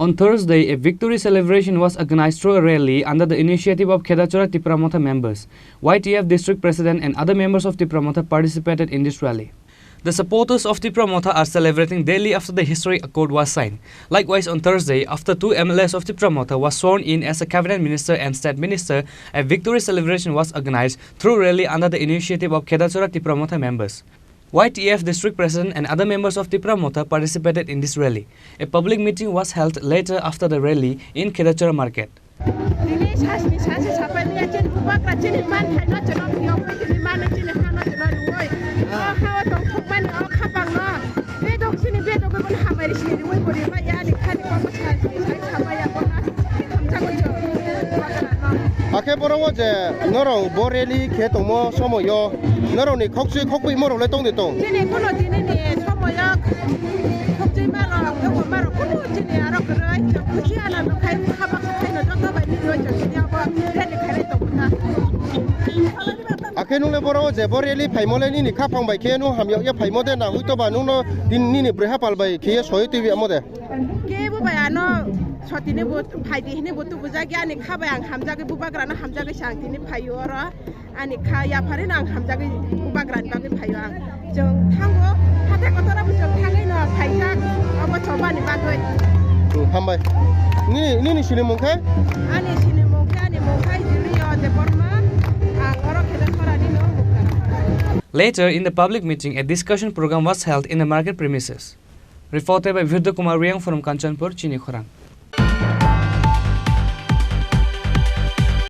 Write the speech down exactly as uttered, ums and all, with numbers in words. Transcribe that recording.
On Thursday, a victory celebration was organized through a rally under the initiative of Khedachora Tipra Motha members. Y T F district president and other members of Tipra Motha participated in this rally. The supporters of Tipra Motha are celebrating daily after the historic accord was signed. Likewise, on Thursday, after two M L As of Tipra Motha was sworn in as a cabinet minister and state minister, a victory celebration was organized through rally under the initiative of Khedachora Tipra Motha members. Y T F district president and other members of Tipra Motha participated in this rally. A public meeting was held later after the rally in Khedachora market. Tini sasni sase sapai miya chini bubagra chini man khaino chwno phiyok bai tini mano chini hano chwno rwoi. O hao tong thokmani o khapangno bedok chini bedok bai bono hamari sini rwoi bo rwbai ya ani khani komo sasni sai sapai ya bono hamjagoi chwng bubagrano. Akhe boro o je norok bo rally khe tongmo somoio norokni khokchwi khokpui morok le tongde tong. Chini kuno tini ni somoio khokchwi marok, eko marok kuno chini arok kwrwi, chwng khusi anando khai, khabak khaino joto bai nini oi chwng tini abo rally khainai tongo ta. Akhe nung le boro o je bo rally phaimo le nini khaphang bai khe nung hamyok ye phaimo de na huito ba nung no tini nini bwrwi hapal bai khe ye soi twi amo de. Kebo bai ano sotini bo phaidi hini bo tubujak ya ani kha bai ang hamjagwi bubagrano hamjagwi se ang tini phaio oro. Ani kha yapharino ang hamjagwi bubagrani bagwi phaio ang. Chwng thango, hathai kotora bo chwng thangwi no phaijak, obo chobani bagwi. Hmm, hambai. Nini, nini sinimung khe? Ani sinimung khe, ani mung khe Julio Debbarma, ang oro Khedachorani no Muktara. Later in the public meeting, a discussion program was held in the market premises. Reported by Virdo Kumar Reang from Kanchanpur, Chini Khorang.